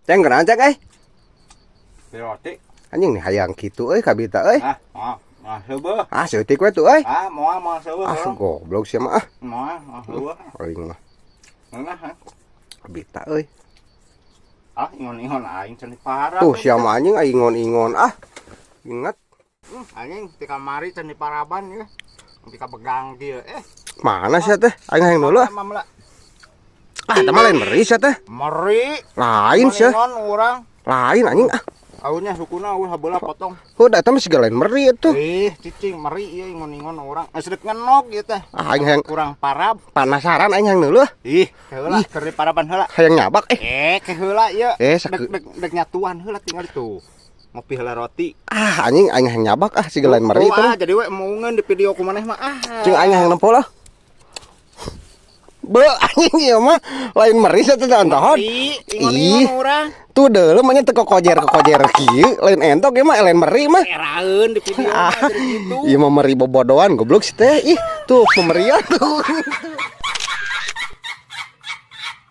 Ceng kenaan, Ceng, eh. Roti. Anjing nih hayang kitu euy kabita euy. Ah, ah, ah, heubeut. Ah, saeutik we tuh euy. Ah, moal moal seueuh. Ah, goblok sia mah ah. Moal, moal heueuh. Aing mah Ngeunah, ha. Kabita euy. Ah, ingon-ingon aing can diparab. Tuh sia mah anjing ingon-ingon ah. Ingat. Anjing ti kamari can diparaban ya. Ti kabegang kieu. Eh, Mana sia teh? Aing hayang dulu ah. Mamla. Ah, eta mah lain meri sia teh. Meri. Lain sia. Ingon urang. Lain anjing ah. Aunya sukuna eueuh habeula potong. Udah eta mah siga lain meri itu. Ih, cicing meri ieu ingon-ingon urang. Geus rek ngenog ieu teh. Ah, aing hayang Kurang parab. Penasaran aing hayang dulu ah. Ih, heula keur diparaban heula. Hayang nyabak eh. Eh, ke heula ieu. Eh, Dek dek dek nyatuan heula tinggal itu. Ngopi heula roti. Ah, anjing aing hayang nyabak ah siga lain meri Tuh, itu. ah, jadi we moungeun di video ku maneh mah ah. Cing aing hayang nempo lah. Be, anjing ieu mah lain meri sia teh antohon. Meri, ingon-ingon urang. Tuh deuleu mah nya teu kokojer-kokojer kieu, lain entok ieu mah lain meri mah. Eraeun di video mah jadi gitu. Ieu mah meri bobodoan goblok si teh. Ih, tuh pemerian tuh.